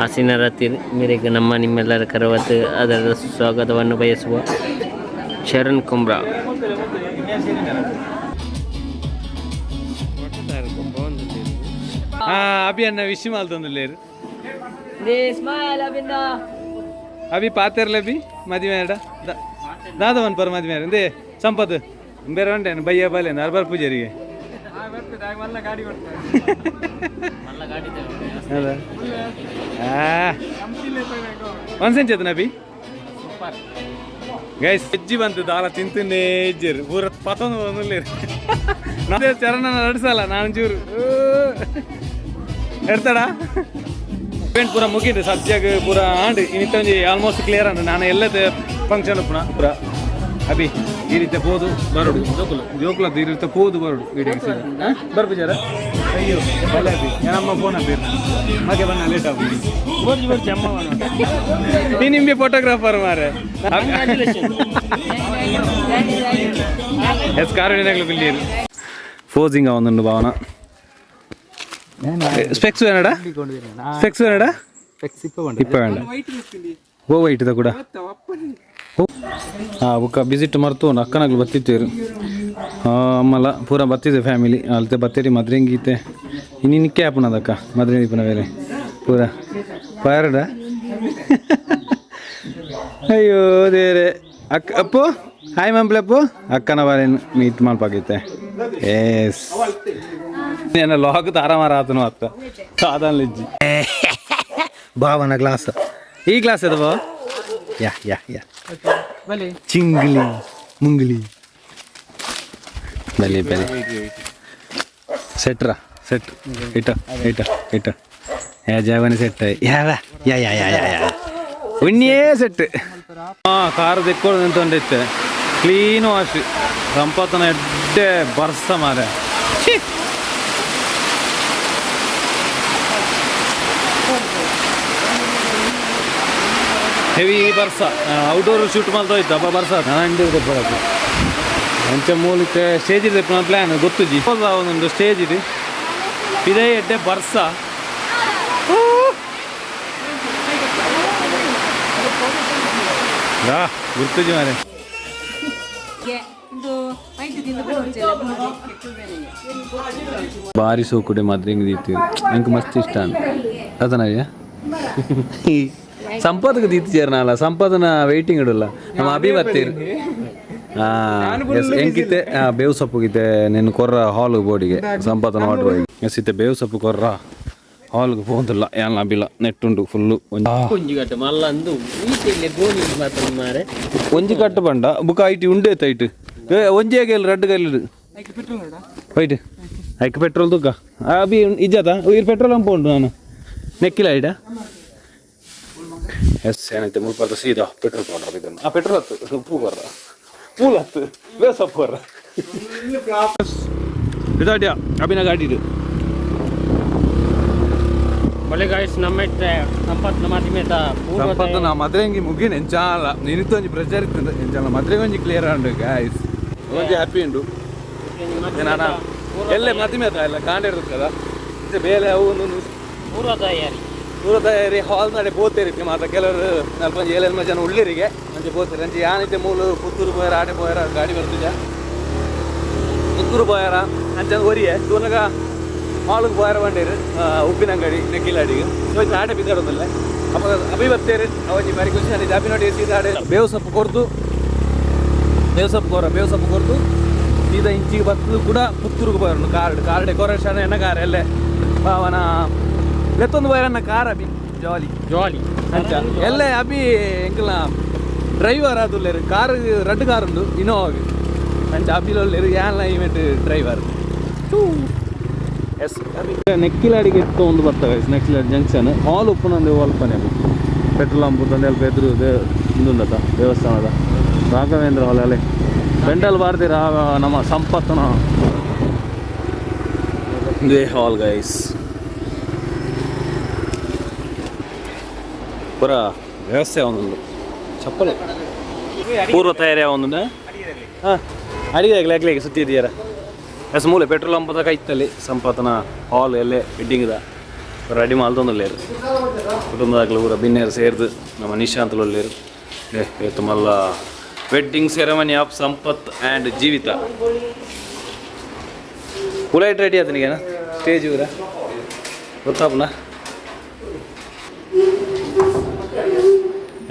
ಆಸೀನರಾತಿ ಮೇರೆಗೆ ನಮ್ಮ ನಿಮ್ಮೆಲ್ಲರ ಕರವತ್ತು ಅದರ ಸ್ವಾಗತವನ್ನು ಬಯಸುವ ಚರಣ್ ಕುಮ್ರಾ. ಅಭಿ ಅನ್ನ ವಿಶ್ ಮಾಲ್ತೊಂದುಲ್ಲೇರು ಅಭಿ ಪಾತೆರ್ಲ ಅಭಿ ಮದುವೆ ದಾದ ಒನ್ ಪರ್ ಮದುವೆ ಎಂದೇ ಸಂಪತ್ ಬೇರೆ ಉಂಟೇನು ಬಯ್ಯ ಬಲೆ ಅರ್ಬರ್ ಪೂಜಾರಿಗೆ ಒಂದು ಸೆಂಚ್ ಅಭಿ ಗೈಸ್ ಹೆಜ್ಜಿ ಬಂತು ದಾಲ ತಿಂತುನ್ನೇ ಇಜ್ಜೇರು ಪೂರ ಪತೊಂದು ಬಂದುಲ್ಲೇರು ನಾನೇ ಚರಣ ನಡ್ಸಲ್ಲ ನಾನು ಚೂರು ಎಡ್ತಾಡ ಇವೆಂಟ್ ಪೂರ ಮುಗಿದು ಸದ್ಯಕ್ಕೆ ಪೂರ ಆಂಡ್ ಇನ್ನಿತ್ತೊಂಜಿ ಆಲ್ಮೋಸ್ಟ್ ಕ್ಲಿಯರ್ ಅಂಡ್ ನಾನು ಎಲ್ಲ ಫಂಕ್ಷನ್ ಪುನಃ ಪೂರ ಅಭಿ ಈ ರೀತಿ ಪೋದು ಬರೋಡು ಜೋಕುಲು ಜೋಕುಲ ಈ ರೀತಿ ಪೋದು ಬರೋಡು ವಿಡಿಯೋ ಬರ್ಪುಜಾರ ಅಯ್ಯೋ ಬಲೆ ಅಭಿ ನಮ್ಮ ಫೋನ್ ಅಭಿ ಮಗೆ ಬಣ್ಣ ಲೇಟ್ ಅಭಿ ನೀ ನಿಮಗೆ ಫೋಟೋಗ್ರಾಫರ್ ಮಾರೆ ಎಸ್ ಕಾರುಣಿನಾಗಲು ಬಿಲ್ಲಿಯರು ಫೋಸಿಂಗ್ ಒಂದುಂಡು ಭಾವನ ಸ್ಪೆಕ್ಸ್ വേണടാ ಸ್ಪೆಕ್ಸ್ വേണടാ ಇಪ್ಪ വേണ്ട ಓ ವೈಟ್ ಇದ ಕೂಡ ಹಾಂ ಬುಕ್ಕ ವಿಸಿಟ್ ಮರ್ತು ಅಕ್ಕನಾಗ್ಲು ಬತ್ತಿತ್ತೇರು ಅಮ್ಮಲ್ಲ ಪೂರ ಬತ್ತಿದೆ ಫ್ಯಾಮಿಲಿ ಅಲ್ತೆ ಬತ್ತೇರಿ ಮದ್ರಿಂಗೀತೆ ಇನ್ನಿನಕ್ಕೆ ಆಪುನದಕ್ಕ ಮದ್ರಿಂಗಿ ಪುನ ಬೇರೆ ಪೂರ ಪಾರಡ ಅಯ್ಯೋ ದೇರೆ ಅಕ್ಕ ಅಪ್ಪು ಹಾಯ್ ಮಂಪ್ಲೆ ಅಪ್ಪು ಅಕ್ಕನ ಬಾರೇನು ಮೀಟ್ ಮಲ್ಪಾಗಿತ್ತೆ ಎಸ್ నేను లోకు ತಾರಮಾರ ಆತನು ಅತ್ತ ಸಾಧನ ಭಾವನ ಗ್ಲಾಸ್ ಈ ಗ್ಲಾಸ್ ಅದು ಬಾವ ಯಾ ಯಾ ಯಾ ಚಿಂಗ್ಲಿ ಮುಂಗ್ಲಿ ಬಲಿ ಬಲಿ ಸೆಟ್ರಾ ಸೆಟ್ ಇಟ ಇಟ ಇಟ ಯಾ ಜಾವನಿ ಸೆಟ್ ಯಾವ ಯಾ ಯಾ ಯಾ ಯಾ ಯಾ ಉಣ್ಣಿಯೇ ಸೆಟ್ ಹಾಂ ಕಾರ್ ತೆಕ್ಕೊಂಡು ನಿಂತೊಂಡಿತ್ತೆ ಕ್ಲೀನ್ ವಾಶ್ ಸಂಪತನ ಎಡ್ಡೆ ಬರ್ಸ ಮಾರೆ. Heavy ಬರ್ಸ ಔಟ್ಡೋರ್ ಶೂಟ್ ಮಲ್ತೋಯ್ತು ಅಪ್ಪ ಬರ್ಸ ನಾನು ದೆಪ್ಪಡಕ್ಕೆ ಅಂಚ ಮೂಲಕ್ಕೆ ಸ್ಟೇಜ್ ಇದೆ ಪ್ಲ್ಯಾನ್ ಗೊತ್ತುಜಿ ಒಂದೊಂದು ಸ್ಟೇಜ್ ಇದೆ ಇದೇ ಎಡ್ಡೆ ಬರ್ಸ ಗುರ್ತುಜಿ ಮಾರೆ ಬಾರಿ ಸೋಕುಡೆ ಮಾತ್ರ ಹಿಂಗೆ ದೀತಿ ಎಂಕ್ ಮಸ್ತ್ ಇಷ್ಟ ಅದನಯ್ಯ ಸಂಪತ್ಗೆ ದೀತಿ ಸೇರ್ನಲ್ಲ ಸಂಪದನ ವೆಯ್ಟಿಂಗ್ ಇಡಲ್ಲ ನಮ್ಮ ಅಭಿ ಬರ್ತೀರಿ. ಎಂಕಿತ್ತೆ ಬೇವು ಸೊಪ್ಪುಗಿತ್ತೆ ನಿನ್ನ ಕೊರ್ರ ಹಾಲ್ಗೆ ಬೋಡಿಗೆ ಸಂಪತನ ವಾಟರ್ ಹೋಗಿ ಎಸ್ ಇತ್ತೆ ಬೇವು ಸೊಪ್ಪು ಕೊರ್ರ ಹಾಲ್ಗೆ ಪೋಂದಿಲ್ಲ ಏನ್ ಅಬಿಲ್ಲ ನೆಟ್ಟುಂಡು ಫುಲ್ಲು. ಒಂಜಿ ಕಟ್ಟು ಮಲ್ಲ ಅಂದು ಈಟೆಲ್ಲ ಗೋಣಿ ಮಾತ್ರ ಮಾರೆ. ಒಂಜಿ ಕಟ್ಟು ಬಂಡ ಬುಕ್ಕ IT ಉಂಡೆ ಐಟ್ ಒಂಜಿ ಗೈಲ್ ರಡ್ಡು ಗೈಲ್ ವೈಟ್ ಐಕ್ ಪೆಟ್ರೋಲ್ ತುಕ್ಕ ಅಭಿ ಇಜ್ಜಾತ ಇರ್ ಪೆಟ್ರೋಲ್ ಅಂಪ ಉಂಟು ನಾನು ನೆಕ್ಕಿಲ್ಲ ಐಡ. ಎಸ್ ಏನೈತೆ ಮುಲ್ಪ ಸೀದಾ ಪೆಟ್ರೋಲ್ ಪೌಡರ್ ಇದನ್ನು ಆ ಪೆಟ್ರೋಲ್ ಹತ್ತು ಪೂ ಬರ್ರ ಪೂಲ್ ಹತ್ತು ಬೇಸಪ್ಪ ಬರ್ರ ಇದಾಡ್ಯಾ ಅಭಿನ ಗಾಡಿ ಇದು. ಬಳೆ ಗಾಯ್ಸ್ ನಮ್ಮ ಸಂಪತ್ ಮಾಧ್ಯಮೇತ. ಸಂಪತ್ತು ನಾ ಮದ್ರೆಂಗಿ ಮುಗಿನ ಎಂಚಾಲ ನಿನಿತೊಂಜಿ ಪ್ರೆಷರ್ ಇತ್ತು ಎಂಚಾಲ ಮದ್ರೆಗೆ ಒಂಜಿ ಕ್ಲಿಯರ್ ಉಂಡು ಗಾಯ್ಸ್ ಒಂಜಿ ಹ್ಯಾಪಿ ಉಂಡು. ನಾನ ಎಲ್ಲೆ ಮದಿಮೆ ಎಲ್ಲ ಕಾಂಡಿರ್ತದ ಬೇಲೆ ಅವು ಒಂದೊಂದು ಪೂರ್ವ ತಯಾರಿ. ಪೂರ್ವ ತಯಾರಿ ಹಾಲ್ ನಡೆ ಪೋತೇರಿ ಮಾತ ಕೆಲವರು ನಾಲ್ಪಂಜಿ ಏಳೆಲ್ಮ ಜನ ಉಳ್ಳೇರಿಗೆ ಅಂಚೆ ಪೋತೇರಿ ಅಂಚೆ ಯಾನೈತೆ ಮೂಲು ಪುತ್ತೂರು ಪೋಯರ ಆಟೆ ಪೋಯರ ಗಾಡಿ ಬರ್ತಿದ್ದ ಪುತ್ತೂರು ಪೋಯರ ಅಂಚೆ ಒರಿಯೆ ತೂನಗ ಹಾಲಿಗೆ ಪೋಯರ ಬಂಡೇರು ಉಪ್ಪಿನಂಗಡಿ ನೆಕ್ಕಿಲಾಡಿಗೆ ಸೊ ಆಟೆ ಬಿದ್ದಾಡೋದಿಲ್ಲ ಅಪ್ಪ ಅಭಿ ಬರ್ತೇರು ಅವಂಜಿ ಬಾರಿ ಖುಷಿ ಆಗಿದೆ ಅಭಿ ನೋಡಿ ಸೀದಾ ಆಡೆ ಬೇವು ಸೊಪ್ಪು ಕೊರ್ದು ಬೇವು ಸೊಪ್ಪು ಕೊರ ಬೇವು ಸೊಪ್ಪು ಕೊರ್ದು ಸೀದಾ ಇಂಚಿಗೆ ಬರ್ತದೆ ಕೂಡ ಪುತ್ತೂರಿಗೆ ಪೋಯರು car car decoration ಎನ್ನ ಕಾರ್ ಎಲ್ಲೆ ಅವನ ಲೆತ್ತೊಂದು ಪೋಯರನ್ನ ಕಾರ್ ಅಭಿ ಜಾಲಿ ಜಾಲಿ ಅಂಚ ಎಲ್ಲೆ ಅಭಿ ಎಂಕಲ್ನ ಡ್ರೈವರ್ ಆದುಲ್ಲೇರು ಕಾರ್ ರಡ್ಡು ಕಾರ್ ಉಂಡು ಇನೋವಾಗ ಅಂಚ ಅಭಿಲೊಲ್ಲೇರು ಯಾನ್ಲ ಇವೆಂಟ್ ಡ್ರೈವರ್. ಎಸ್ ನೆಕ್ಕಿಲಾಡಿಗೆ ಒಂದು ಬರ್ತವೆ ನೆಕ್ಕಿಲಾಡಿ ಜಂಕ್ಷನ್ ಹಾಲ್ ಉಪ್ಪುನಂದು ಅಲ್ಪನೆ ಪೆಟ್ರೋಲ್ ಪಂಪ್ ತಂದೆ ಅಲ್ಪ ಎದುರು ಇಂದುಂಡತ ದೇವಸ್ಥಾನದ ರಾಘವೇಂದ್ರ ಹಾಲ್ ಅಲ್ಲೇ ಬೆಂಡಲ್ ಬಾರ್ದಿರ ನಮ್ಮ ಸಂಪತ್ತನ ಇದೇ ಹಾಲ್ ಗೈಸ್ ಪೂರ ವ್ಯವಸ್ಥೆ ಒಂದೊಂದು ಚಪ್ಪಲಿ ಪೂರ್ವ ತಯಾರಿ ಒಂದೊಂದು ಹಾಂ ಅಡಿಗೆ ಆಗಲಿ ಆಗಲಿ ಸುತ್ತಿ ಇದೆಯಾರ. ಎಸ್ ಮೂಲೆ ಪೆಟ್ರೋಲ್ ಪಂಪದ ಕೈತಲ್ಲಿ ಸಂಪತನ ಹಾಲ್ ಎಲ್ಲೇ ವೆಡ್ಡಿಂಗ್ದ ರೆಡಿ ಮಲ್ತೊಂದುಲ್ಲೇರು ಕುಟುಂಬದಾಗಲು ಪೂರ ಬಿನ್ನೇರು ಸೇರ್ದು ನಮ್ಮ ನಿಶಾಂತಲುಲ್ಲೇರು ಏ ಮಲ್ಲ wedding ceremony of Sampath and Jeevitha ಉಲೈಟ್ ready ಆತನಿಗೇನ stage ಊರ ಗೊತ್ತಾಪುನ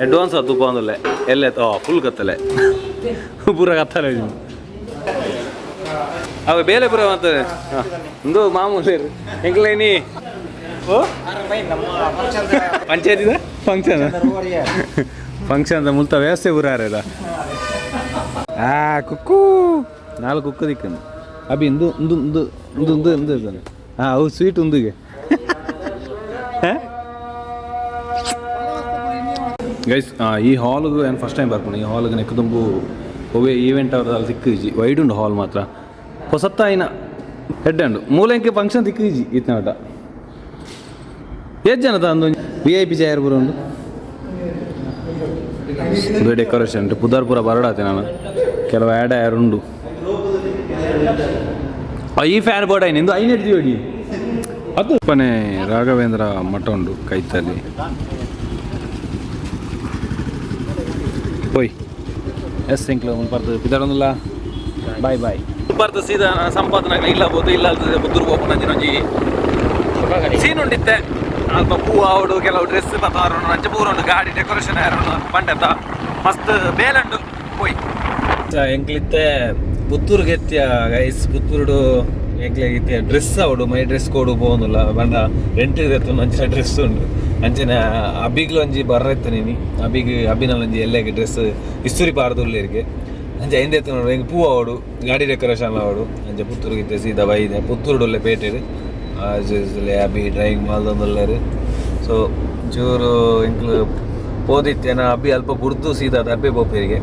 ಅಡ್ವಾನ್ಸ್ ಅದು ತುಪ್ಪ ಎಲ್ಲೆ ಫುಲ್ ಕತ್ತಲೆ ಪೂರ ಕತ್ತಲೆ ಅವ ಬೇಲೆ ಪೂರ ಮಾಡ್ತಾರೆ ಒಂದು ಮಾಮೂಲಿ ಎಂಕ್ಲೇನಿ ಓ ಪಂಚಾಯತಿದ ಫಂಕ್ಷನ್ ಫಂಕ್ಷನ್ ಮುಲ್ತ ವ್ಯವಸ್ಥೆ ಪೂರ ಅರೇದ ಆ ಕುಕ್ಕು ನಾಲ್ಕು ಕುಕ್ಕು ದಿಕ್ಕನು ಅಭಿ ಇಂದು ಇಂದು ಇಂದು ಇಂದು ಇಂದು ಇಂದು ಇದ್ದಾನೆ ಹಾಂ ಅವು ಸ್ವೀಟ್ ಉಂದುಗೆ. ಗೈಸ್ ಈ ಹಾಲ್ಗೆ ನಾನು ಫಸ್ಟ್ ಟೈಮ್ ಬರ್ಕೊಂಡು ಈ ಹಾಲ್ಗೆ ನೆಕ್ಕದುಂಬು ಒವೇ ಈವೆಂಟ್ ಅವ್ರದ್ದು ತಿಕ್ಕಿಜಿ ವೈಡ್ ಉಂಡು ಹಾಲ್ ಮಾತ್ರ ಹೊಸತ್ತಾಯಿನ ಹೆಡ್ ಉಂಡು ಮೂಲೆಂಕೆ ಫಂಕ್ಷನ್ ತಿಕ್ಕಿಜಿ ಇತ್ನ ಏತ್ ಜನ ತಂದು V I P chair ಪೂರ ಉಂಡು ಇದು ಡೆಕೋರೇಷನ್ ಪುದರ್ ಪೂರ ಬರಡಾತೆ ನಾನು ಕೆಲವು ಆ್ಯಡ್ ಆಯರ್ ಉಂಡು ಈ ಫ್ಯಾನ್ ಬೋರ್ಡ್ ಐನಿಂದು ಐನೆಟ್ ಜೋಡಿ ಅದು ಪನೆ ರಾಘವೇಂದ್ರ ಮಠ ಉಂಡು ಕೈತಲ್ಲಿ ಹೋಯ್ ಎಸ್ ಎಂಕ್ಲ ಪರ್ದು ಪಿದಡೊಂದುಲ್ಲ ಬಾಯ್ ಬಾಯ್ ಬರ್ದು ಸೀದಾ ಸಂಪಾದನಾಗ ಇಲ್ಲ ಬೋದು ಇಲ್ಲ ಅಲ್ತದೆ ಪುತ್ತೂರು ಪೋಪುನ ಒಂಜಿ ಸೀನ್ ಉಂಡಿತ್ತೆ ಅಲ್ಪ ಪೂ ಆವಡು ಕೆಲವು ಡ್ರೆಸ್ ಬತ್ತಾರುಂಡು ಅಂಚ ಪೂರ ಉಂಡು ಗಾಡಿ ಡೆಕೋರೇಷನ್ ಆರುಂಡು ಪಂಡೆತ ಮಸ್ತ್ ಬೇಲಂಡು ಪೋಯ್ ಎಂಕ್ಲಿತ್ತೆ ಪುತ್ತೂರು ಗೆತ್ತಿಯ ಗೈಸ್ ಪುತ್ತೂರುಡು ಎಂಕ್ಲೆ ಡ್ರೆಸ್ ಆವಡು ಮೈ ಡ್ರೆಸ್ ಕೋಡು ಪೋವೊಂದುಲ್ಲ ಬಂಡ ರೆಂಟ್ ಎತ್ತುಂಡು ಅಂಚಿನ ಡ್ರೆಸ್ ಉಂಡು ಅಂಚಿನ ಅಬಿಗ್ಲು ಒಂಜಿ ಬರ್ರೆತ್ತು ನೀನಿ ಅಬಿಗ್ ಅಬಿನಲ್ಲೊಂಜಿ ಎಲ್ಲೆಗೆ ಡ್ರೆಸ್ ಇಸ್ತುರಿ ಪಾರ್ದುಲ್ಲೇರಿಗೆ ಅಂಚ ಐಂದ ಎತ್ತು ನೋಡು ಎಂಕ್ ಪೂ ಆವಡು ಗಾಡಿ ಡೆಕೋರೇಷನ್ ಆವಡು ಅಂಚ ಪುತ್ತೂರಿಗೆ ಇತ್ತೆ ಸೀದಾ ಬೈದೆ ಪುತ್ತೂರುಡುಲ್ಲೆ ಪೇಟೆಡ್ ಅಬಿ ಡ್ರೈವಿಂಗ್ ಮಲ್ದೊಂದುಲ್ಲೆರ್ ಸೊ ಚೂರು ಎಂಕ್ಲು ಪೋದಿತ್ತೇನ ಅಬ್ಬಿ ಅಲ್ಪ ಬುರ್ದು ಸೀದಾ ದರ್ಬೆ ಪೋಪೇರಿಗೆ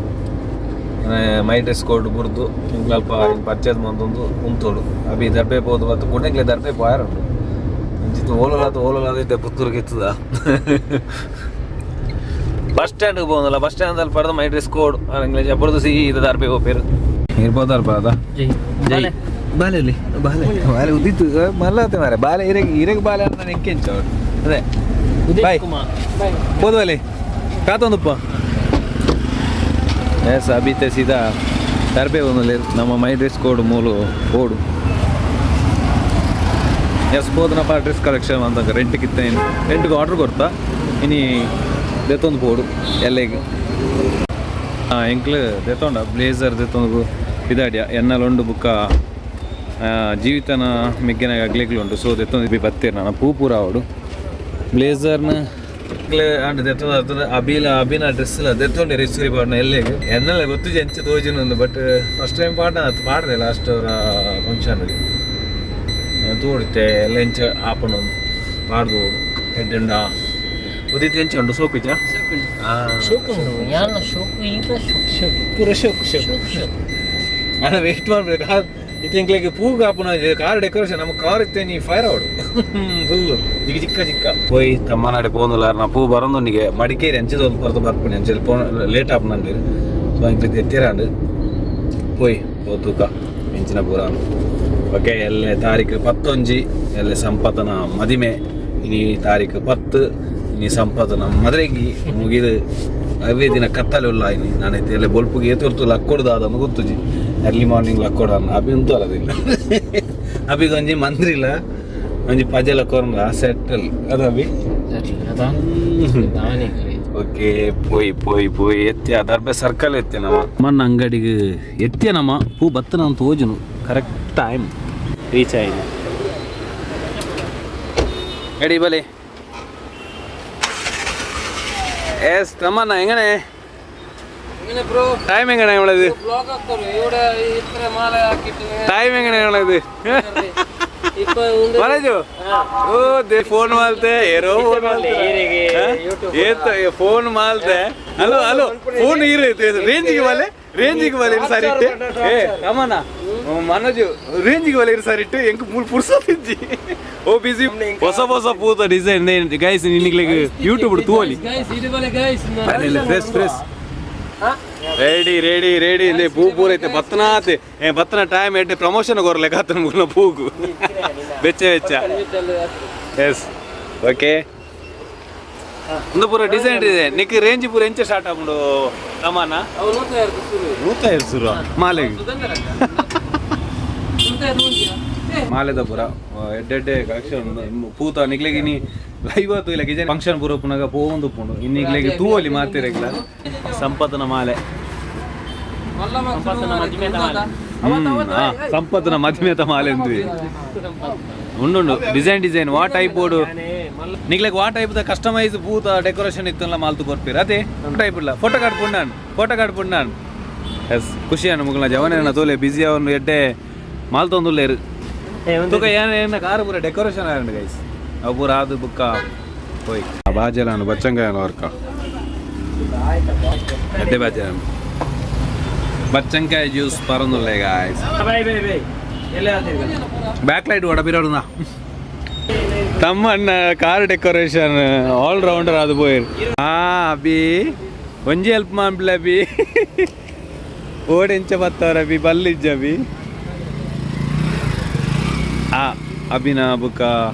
ಮೈ ಡ್ರೆಸ್ ಕೋಡ್ ಬುರ್ದು ಎಂಕ್ಲು ಅಲ್ಪ ಪರ್ಚೇಸ್ ಮಂತೊಂದು ಉಂತೋಡು ಅಬಿ ದರ್ಬೆ ಪೋದು ಮತ್ತು ಕೂಡ ಎಂಕ್ಲೆ ದರ್ಬೆ ಪೋಯಾರುಂಡು ಅಂಚಿತ್ತು ಓಲೋಲಾತ ಓಲೋಲಾದ ಇತ್ತೆ ಪುತ್ತೂರಿಗೆ ಎತ್ತದ. Bus stand ಹೋಗಲ್ಲ ಬಸ್ ಸ್ಟ್ಯಾಂಡ್ ಅಲ್ಲಿ ಪಡೆದ ಮೈ ಡ್ರೆಸ್ ಕೋಡ್ ಅಪ್ಪರದು ಸೀದಾ ದಾರ್ಪೆ ಹೋಗ್ಪೇರು ಇರ್ಬೋದಾರ ಪರದ ಜೈ ಜೈ ಬಾಲೆ ಬಾಲೆ ಬಾಲೆ ಉದ್ದಿತ್ತು ಮಲ್ಲಾತೆ ಮಾರೆ ಬಾಲೆ ಇರಗ್ ಇರಗ್ ಬಾಲೆ ಅಂತ ನಾನು ಎಂಕೆಂಚ ಅವರು ಅದೇ ಉದಯ್ ಬಾಯ್. ಕುಮಾರ್ ಹೋದ್ವಲ್ಲಿ ಕಾತೊಂದಪ್ಪ ಎಸ್ ಅಬಿತೆ ಸೀದಾ ತರ್ಬೆ ಒಂದಲ್ಲಿ ನಮ್ಮ ಮೈ ಡ್ರೆಸ್ ಕೋಡ್ ಮೂಲು ಕೋಡು ಎಸ್ ಹೋದನಪ್ಪ ಡ್ರೆಸ್ ಕಲೆಕ್ಷನ್ ಅಂತ ರೆಂಟ್ಗೆ ಇತ್ತ ರೆಂಟ್ಗೆ ಆರ್ಡ್ರ್ ಕೊಡ್ತಾ ಇನಿ ದೆತ್ತೊಂದು ಪೋಡು ಎಲ್ಲೆಗ್ ಹಾಂ ಎಂಕ್ಲು ದೆತ್ತೊಂಡ ಬ್ಲೇಸರ್ ದೆತ್ತೊಂದು ಇದಾಡ್ಯ ಎನ್ನಲ್ ಉಂಡು ಬುಕ್ಕ ಜೀವಿತನ ಮಿಗ್ಗಿನ ಅಗ್ಲೆಗ್ಲು ಉಂಟು ಸೊ ದೆತ್ತೊಂದು ಬತ್ತೀರ್ ನಾನು ಪೂ ಪೂರ ಅವಡು ಬ್ಲೇಸರ್ನ ಅಂಡ್ ದೆತ್ತೊಂದು ಅಬಿಲ ಅಬಿನ ಡ್ರೆಸ್ ಇಲ್ಲ ದೆತ್ತೊಂಡೆ ರಿಸ್ರಿ ಪಾಡ್ನ ಎಲ್ಲೆಗ್ ಎನ್ನಲ್ಲ ಗೊತ್ತು ಎಂಚ ತೋಜಿನೊಂದು but first time ಪಾಡ್ನ ಪಾಡ್ದೆ ಲಾಸ್ಟ್ ಅವರ ಫಂಕ್ಷನ್ಗೆ ತೋಡುತ್ತೆ ಎಲ್ಲ ಎಂಚ ಆಪಣೊಂದು ಪಾಡ್ದು ಎಡ್ಡೆಂಡ ಉದಿತ ಎಂಚ ಉಂಟು ಸೋಪಿಚ ಶೋಕು ಯಾನ ಶೋಕು ಈಗ ಶೋಕು ಶೋಕು ಪೂರ ಶೋಕು ಶೋಕು ಶೋಕು ಶೋಕು ಅಣ್ಣ ವೇಸ್ಟ್ ಮಾಡ್ಬೇಕು ಇತ್ತಿಂಕ್ಲೆಗ್ ಪೂ ಕಾಪುನ ಕಾರ್ ಡೆಕೋರೇಷನ್ ನಮ್ಮ ಕಾರ್ ಇತ್ತೆ ನೀ ಫೈರ್ ಅವಡು ಫುಲ್ ಜಿಗ ಚಿಕ್ಕ ಚಿಕ್ಕ ಪೋಯ್ ತಮ್ಮನಾಡೆ ಪೋಂದುಲಾರ ನಾ ಪೂ ಬರೋಂದೊಂದಿಗೆ ಮಡಿಕೇರಿ ಅಂಚಿದ ಒಂದು ಪೊರತು ಬರ್ಪುನಿ ಅಂಚೆಲಿ ಪೋ ಲೇಟ್ ಆಪುನಂದಿರು ಸೊ ಇಂಕ್ಲೆ ಎತ್ತಿರಾಂಡ್ ಪೋಯ್ ಪೋ ತೂಕ ಎಂಚಿನ ಪೂರ ಓಕೆ ಎಲ್ಲೆ ತಾರೀಕು 10 ಎಲ್ಲೆ ಸಂಪತನ ಮದಿಮೆ ಇನಿ ತಾರೀಕು 10 ಇನಿ ಸಂಪತನ ಮದುವೆಗಿ ಮುಗಿದು ಅವೇ ದಿನ ಕತ್ತಲೆ ಉಲ್ಲ ಇನಿ ನಾನೈತೆ ಎಲ್ಲ ಬೊಲ್ಪುಗೆ ಏತೊರ್ತು ಲಕ್ಕೊಡ್ದು ಅದನ್ನು ಗೊತ್ತುಜಿ ಅರ್ಲಿ ಮಾರ್ನಿಂಗ್ ಲಕ್ಕೊಡ ಅಭಿ ಉಂತು ಅಲ್ಲದಿಲ್ಲ ಅಭಿಗೊಂಜಿ ಮಂದ್ರಿಲ್ಲ ಒಂಜಿ ಪಜೆಲ ಕೊರ್ನ ಸೆಟಲ್ ಅದು ಅಭಿ ಓಕೆ ಪೋಯ್ ಪೋಯ್ ಪೋಯ್ ಎತ್ತಿ ದರ್ಬೆ ಸರ್ಕಲ್ ಎತ್ತೆ ನಮ್ಮ ಮನ್ನ ಅಂಗಡಿಗೆ ಎತ್ತೆ ನಮ್ಮ ಪೂ ಬತ್ತ ನಾನು ತೋಜುನು correct time reach ಆಯ್ತು ಎಡಿ ಬಲಿ ಎಸ್ ತಮ್ಮಣ್ಣ ಹೆಂಗನೆ ಟೈಮ್ ಹೆಂಗಣ ಇವಳದು ಟೈಮ್ ಹೆಂಗಣ ಇವಳದು ಮನೋಜು ಓ they phone ಮಾಲ್ತೆ ಏರೋ ಫೋನ್ ಮಾಲ್ತೆ ಏತ ಫೋನ್ ಮಾಲ್ತೆ hello hello phone ಇರು ರೇಂಜಿಗೆ ಬಲೆ ರೇಂಜಿಗೆ ಬಲೆ ಇರು ಸಾರಿ ಇಟ್ಟು ಏ ರಮಣ ಮನೋಜು ರೇಂಜಿಗೆ ಬಲೆ ಇರು ಸಾರಿ ಇಟ್ಟು ಎಂಕ್ ಮೂರು ಪುರ್ಸೊತ್ತು ಇಜ್ಜಿ ಓ ಬಿಸಿ ಹೊಸ ಹೊಸ ಪೂತ ಡಿಸೈನ್ ಗೈಸ್ ನಿನ್ನಿಗ್ಲಿಗೆ ಯೂಟ್ಯೂಬ್ ತೂವಲಿ fresh fresh ready ready ready ಇಲ್ಲಿ ಪೂ ಪೂರ ಐತೆ ಬತ್ತನಾತೆ ಏ ಬತ್ತನ ಟೈಮ್ ಎಡ್ಡೆ ಪ್ರಮೋಷನ್ ಕೊರ್ಲೆ ಕಾತನ ಮುಗ್ನ ಪೂಗು ಬೆಚ್ಚ ಬೆಚ್ಚ ಎಸ್ ಓಕೆ ಒಂದು ಪೂರ ಡಿಸೈನ್ ಡಿಸೈನ್ ನಿಕ್ ರೇಂಜ್ ಪೂರ ಎಂಚ ಸ್ಟಾರ್ಟ್ ಆಪುಂಡು ತಮಾನ 102 ಸುರು ಮಾಲೆ ಮಾಲೆದ ಪೂರ ಎಡ್ಡೆ ಕಲೆಕ್ಷನ್ ಪೂತ ನಿಗ್ಲೆಗೆ ನೀ ಲೈವ್ ಆತು ಇಲ್ಲ ಗಿಜನ್ ಫಂಕ್ಷನ್ ಪೂರ ಪುನಗ ಪೋವೊಂದು ಪುಂಡು ಇನ್ನಿಗ್ಲೆಗೆ ತೂವಲಿ ಮಾತಿರಗಿಲ್ಲ ಸಂಪತನ ಮಾಲೆ ಸಂಪತ್ತನ ಮದ್ಮೆತ ಮಾಲೆ ಅಂದ್ವಿ ಉಂಡುಂಡು ಡಿಸೈನ್ ಡಿಸೈನ್ ವಾ ಟೈಪ್ ಬೋರ್ಡು ನಿಗ್ಲೆಗ್ ವಾ type the customise ಪೂತ ಡೆಕೋರೇಷನ್ ಇತ್ತಲ್ಲ ಮಾಲ್ತು ಕೊರ್ಪೀರ್ ಅದೇ ಟೈಪ್ ಇಲ್ಲ ಫೋಟೋ ಕಾರ್ಡ್ ಪುಣ್ಣಾನ್ ಫೋಟೋ ಕಾರ್ಡ್ ಪುಣ್ಣಾನ್ ಎಸ್ ಖುಷಿ ಅನ್ನ ಮುಗ್ಲ ಜವನೇನ ತೋಲೆ ಬಿಸಿ ಅವನು ಎಡ್ಡೆ ಮಾಲ್ತೊಂದುಲ್ಲೇರು ತೂಕ ಏನ ಕಾರು ಪೂರ ಡೆಕೋರೇಷನ್ ಆಯಂಡು ಗೈಸ್ ಅವು ಪೂರ ಆದು ಬುಕ್ಕ ಹೋಯ್ ಬಾಜೆಲಾನು ಬಚ್ಚಂಗಾಯನ ವರ್ಕ ಎಡ್ಡೆ ಬಾಜೆ ಬಚ್ಚಂಕಾಯಿ ಜ್ಯೂಸ್ ಪರೊಂದುಲ್ಲೆ guys back light ಒಡಬಿರೋಡುನ Thammanna car decoration all rounder ಅದು ಪೋಯಿರ್ ಆ ಅಭಿ ಒಂಜಿ ಹೆಲ್ಪ್ ಮಾನ್ಪ್ಲೆ ಅಭಿ ಓಡೆಂಚ ಬತ್ತವರ ಅಭಿ ಬಲ್ಲಿಜ್ಜ ಅಭಿ ಆ ಅಭಿನ ಬುಕ್ಕ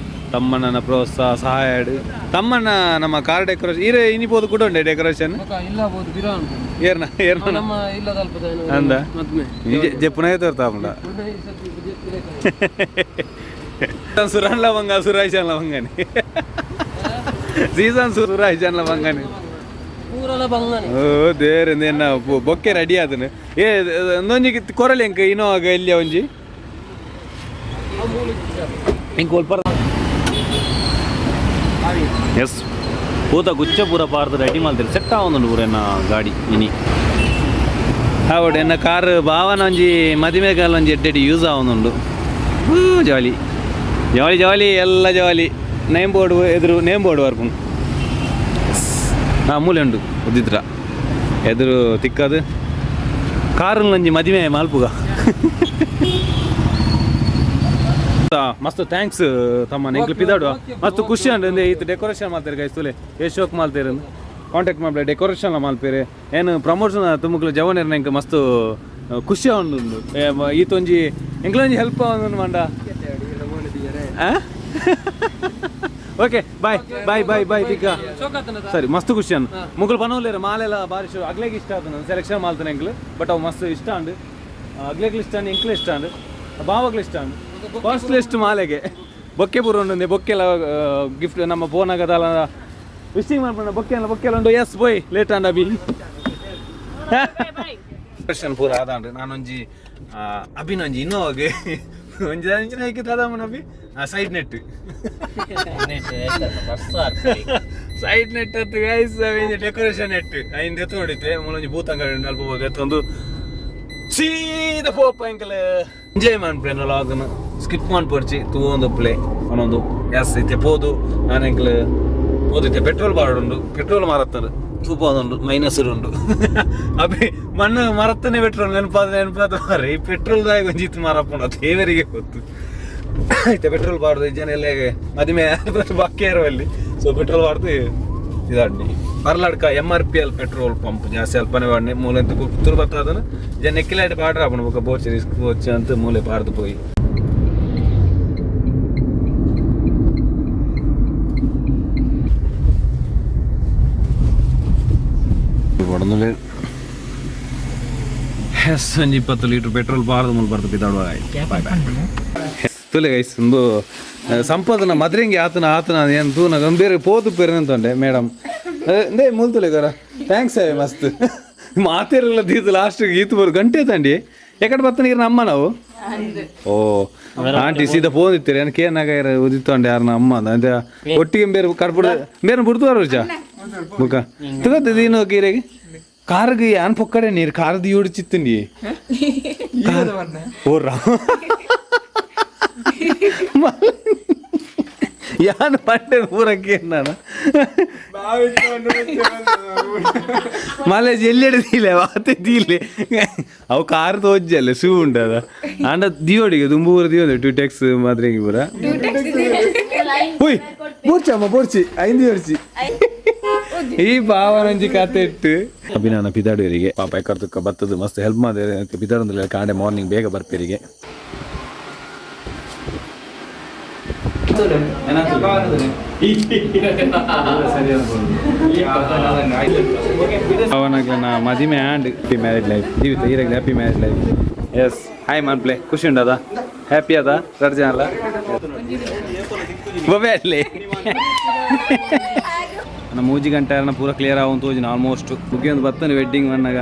ತಮ್ಮಣ್ಣನ ಪ್ರೋತ್ಸಾಹ ಸಹಾಯ ತಮ್ಮಣ್ಣ ನಮ್ಮ ಕಾರ್ ಡೆಕೋರೇಷನ್ ಈರೆ ಇನಿಪೋದು ಕೂಡ ಉಂಡೆ ಡೆಕೋರೇಷನ್ ಏರ್ನ ಏರ್ನ ಅಂದ ಜೆಪ್ಪುನ ತೋರ್ತಾಪುಂಡ ಸುರಾನ್ ಲವಂಗ ಸುರಾಜ್ ಲವಂಗನಿ ಸೀಸನ್ ಸುರಾಜ್ ಲವಂಗನಿ ಓ ದೇರೆ ಎನ್ನ ಬೊಕ್ಕೆ ರೆಡಿ ಆದನು ಏ ಒಂದೊಂಜಿ ಕೊರಲಿ ಎಂಕ ಇನೋವಾಗ ಎಲ್ಲಿಯ ಒಂಜಿ ಇಂಕ ಒಲ್ಪ ಎಸ್ ಪೂತ ಗುಚ್ಚ ಪೂರ ಪಾರ್ದು ರೆಡಿ ಮಲ್ತಿರು ಸೆಟ್ ಆವೊಂದುಂಡು ಪೂರ ಎನ್ನ ಗಾಡಿ ಇನಿ ಹೌದು ಎನ್ನ ಕಾರ್ ಭಾವನ ಒಂಜಿ ಮದಿಮೆಗಾಲ ಒಂಜಿ ಎಡ್ಡೆಡ್ ಯೂಸ್ ಆವೊಂದುಂಡು ಜಾಲಿ ಜಾಲಿ ಜಾಲಿ ಎಲ್ಲ ಜಾಲಿ ನೇಮ್ ಬೋರ್ಡ್ ಎದುರು ನೇಮ್ ಬೋರ್ಡ್ ಬರ್ಪುಂಡು ಹಾಂ ಮೂಲೆ ಉಂಡು ಉದ್ದಿದ್ರ ಎದುರು ತಿಕ್ಕದು ಕಾರು ಒಂಜಿ ಮದಿಮೆ ಮಲ್ಪುಗ ಮಸ್ತ್ thanks ತಮ್ಮ ಎಂಕ್ಲು ಪಿದಾಡುವ ಮಸ್ತ್ ಖುಷಿ ಅಂಡ್ ಈತ್ ಡೆಕೋರೇಷನ್ ಮಾಡ್ತಾರೆ ಗೈಸ್ ತುಲೆ ಏ ಶೋಕ್ ಮಾಡ್ತಾರೆ ಕಾಂಟ್ಯಾಕ್ಟ್ ಮಾಡ್ಲೆ ಡೆಕೋರೇಷನ್ ಮಲ್ಪೇರು ಏನು ಪ್ರಮೋಷನ್ ತುಮಕ್ಲು ಜವನೇರ್ನ ಎಂಕ್ ಮಸ್ತ್ ಖುಷಿ ಆವೊಂದುಂಡು ಈತೊಂಜಿ ಎಂಕ್ಲೊಂಜಿ ಹೆಲ್ಪ್ ಆವೊಂದುಂಡು ಮಂಡ. Okay bye bye bye bye ತಿಕ್ಕ. ಸರಿ ಮಸ್ತ್ ಖುಷಿ ಅನ್ನು ಮುಗುಲು ಪನೋಲೇರು ಮಾಲೆಲ್ಲ ಬಾರಿ ಶು ಅಗ್ಲೇಗೆ ಇಷ್ಟ ಆತನ ಸೆಲೆಕ್ಷನ್ ಮಾಲ್ತಾನೆ ಎಂಕ್ಲು ಬಟ್ ಅವು ಮಸ್ತ್ ಇಷ್ಟ ಅಂಡು ಅಗ್ಲೇಗ್ಲು ಇಷ್ಟ ಅಂಡ್ ಎಂಕ್ಲು ಇಷ್ಟ ಅಂಡು ಬಾವಗ್ಲು ಇಷ್ಟ ಅಂಡು ಫಸ್ಟ್ ಲಿಸ್ಟ್ ಮಾಲೆಗೆ ಬೊಕ್ಕೆ ಪೂರ ಉಂಡು ಬೊಕ್ಕೆಲ್ಲ ಗಿಫ್ಟ್ ನಮ್ಮ ಫೋನ್ ಆಗದಲ್ಲ ವಿಶಿಂಗ್ ಮಾಡ್ಕೊಂಡ ಬೊಕ್ಕೆ ಎಲ್ಲ ಬೊಕ್ಕೆ ಎಲ್ಲ ಉಂಡು. ಎಸ್ ಬೋಯ್ ಲೇಟ್ ಅಂಡ ಅಭಿ ಡೆಕೋರೇಷನ್ ಪೂರ ಆದಾಂಡು ನಾನೊಂಜಿ ಅಭಿನೊಂಜಿ ಇನ್ನೋವಾಗ ಒಂಜಿ ಅಂಚಿನ ಐಕೆ ದಾದಮ್ಮನ ಅಭಿ ಸೈಡ್ ನೆಟ್ ಸೈಡ್ ನೆಟ್ ಅತ್ತು ಗೈಸ್ ಡೆಕೋರೇಷನ್ ನೆಟ್ ಐನ್ ದೆತ್ತು ನೋಡಿತ್ತೆ ಮೂಲೊಂಜಿ ಭೂತಂಗಡಿ ಅಲ್ಪ ಹೋದ ಎತ್ತೊಂದು ಸೀದಾ ಪೋಪ ಎಂಕಲ್ ಎಂಜಾಯ್ ಮನ್ಪುಲೆ ಲಾಗನ್ ಸ್ಕಿಪ್ ಮನ್ಪೊರ್ಚಿ ತೂವೊಂದು ಪ್ಲೇ ಒಂದೊಂದು ಎಸ್ ಇತ್ತೆ ಪೋದು ನಾನು ಎಂಕಲ್ ಪೋದು ಪೆಟ್ರೋಲ್ ಬಾಡುಂಡು ಪೆಟ್ರೋಲ್ ಮಾರತ್ತಂಡು ತೂಪ ಉಂಡು ಮೈನಸ್ ಉಂಡು ಅಭಿ ಮಣ್ಣು ಮರತ್ತನೇ ಪೆಟ್ರೋಲ್ ನೆನಪಾದ ನೆನಪಾದ ಮಾರೆ ಈ ಪೆಟ್ರೋಲ್ ದಾಗ ಒಂಜಿತ್ತು ಮಾರಪ್ಪುಂಡು ದೇವರಿಗೆ ಗೊತ್ತು. ಇತ್ತೆ ಪೆಟ್ರೋಲ್ ಬಾರ್ದು ಜನ ಎಲ್ಲ ಮದಿಮೆ ಬಾಕಿ ಇರುವಲ್ಲಿ ಸೊ ಪೆಟ್ರೋಲ್ ಬಾರ್ದು ಇದಾಡ್ನಿ ಪರ್ಲಾಡ್ಕ MRPL petrol pump ಜಾಸ್ತಿ ಅಲ್ಪನೆ ವಾಡ್ನೆ ಮೂಲೆ ಅಂತ ತುರು ಬರ್ತದನ ಜನ ಎಕ್ಕಿಲಾಟ ಪಾಡ್ರ ಆಪುಂಡು ಬೊಕ ಬೋಚಿ ರಿಸ್ಕ್ ಬೋಚಿ ಅಂತ ಮೂಲೆ ಪಾಡ್ದು ಪೋಯಿ ಎಸ್ ಒಂಜಿ 20 ಲೀಟರ್ ಪೆಟ್ರೋಲ್ ಬಾರ್ದು ಮೂಲ ಬರ್ದು ಬಿದ್ದಾಡುವ. ಬಾಯ್ ಬಾಯ್ ತುಲೆ ಗೈಸ್. ಒಂದು ಸಂಪದನ ಮದ್ರಿಂಗಿ ಆತನ ಆತನ ಏನು ತೂನ ಒಂದು ಬೇರೆ ಪೋತು ಪೇರೆ ಮೇಡಮ್ ಇಂದೇ ಮೂಲ್ ತುಲೆ ಗರ thanks ಅವೇ ಮಸ್ತ್ ಮಾತೇರಲ್ಲ ದೀತು ಲಾಸ್ಟ್ ಈತು ಬರು ಗಂಟೆ ತಂಡಿ ಎಕಡೆ ಬತ್ತ ನೀರು ಅಮ್ಮ ನಾವು. ಓ ಆಂಟಿ ಸೀದಾ ಫೋನ್ ಇತ್ತೀರಿ ಏನು ಕೇನಾಗ ಉದಿತ್ತೊಂಡೆ ಯಾರನ್ನ ಅಮ್ಮ ಅಂತ ಒಟ್ಟಿಗೆ ಬೇರೆ ಕರ್ಪುಡ ಬೇರೆ ಬಿಡ್ತುವಾರ ಚಾ ಬುಕ್ಕ ತುಗತ್ತೆ ದೀನು ಕೀರೆಗೆ ಕಾರ್ಗೆ ಯಾನ್ ಪೊಕ್ಕಡೆ ನೀರು ಕಾರ್ದು ಇವ್ಡು ಚಿತ್ತಂಡಿ ಓ ಯಾನ್ ಪಂಡೆ ಪೂರಕ್ಕೆ ನಾನು ಮಲೇಜ್ ಎಲ್ಲೆಡೆ ದೀಲೆ ವಾತೆ ದೀಲೆ ಅವು ಕಾರ್ ತೋಜ್ಜಲ್ಲ ಶೂ ಉಂಟದ ಆಂಡ ದಿಯೋಡಿಗೆ ದುಂಬೂರ ದಿಯೋದೆ ಟೂ ಟ್ಯಾಕ್ಸ್ ಮಾತ್ರ ಪೂರ ಉಯ್ ಬೋರ್ಚಿ ಅಮ್ಮ ಬೋರ್ಚಿ ಐಂದಿ ಬೋರ್ಚಿ ಈ ಭಾವನಂಜಿ ಕತೆ ಇಟ್ಟು ಅಭಿನಾನ ಪಿದಾಡುವರಿಗೆ ಪಾಪ ಎಕ್ಕರ್ತಕ್ಕ ಬತ್ತದ ಮಸ್ತ್ ಹೆಲ್ಪ್ ಮಾಡಿದ್ರೆ ಪಿದಾಡಂದ್ರೆ ಕಾಂಡೆ ಮಾರ್ನಿಂಗ್ ಬೇಗ ಬರ್ಪೇರಿಗೆ. ಅವನಾಗ್ಲ ಮದಿಮೆ ಆ್ಯಂಡ್ ಹ್ಯಾಪಿ ಮ್ಯಾರೇಜ್ ಲೈಫ್ ಜೀವಿತ ಈರಾಗ್ಲಿ happy marriage life. Yes hi ಮನ್ಪ್ಲೆ ಖುಷಿ ಉಂಡದ ಹ್ಯಾಪಿ ಅದ ರಡ್ ಜನ ಅಲ್ಲ ಬೊಬೆ ಅಲ್ಲಿ ನಮ್ಮ ಮೂಜಿ ಗಂಟೆ ಪೂರ ಕ್ಲಿಯರ್ ಆಗುವಂತ ತೋಜಿನ ಆಲ್ಮೋಸ್ಟ್ ಮುಗಿಯೊಂದು ಬತ್ತನೆ ವೆಡ್ಡಿಂಗ್ ಮನ್ನಾಗ.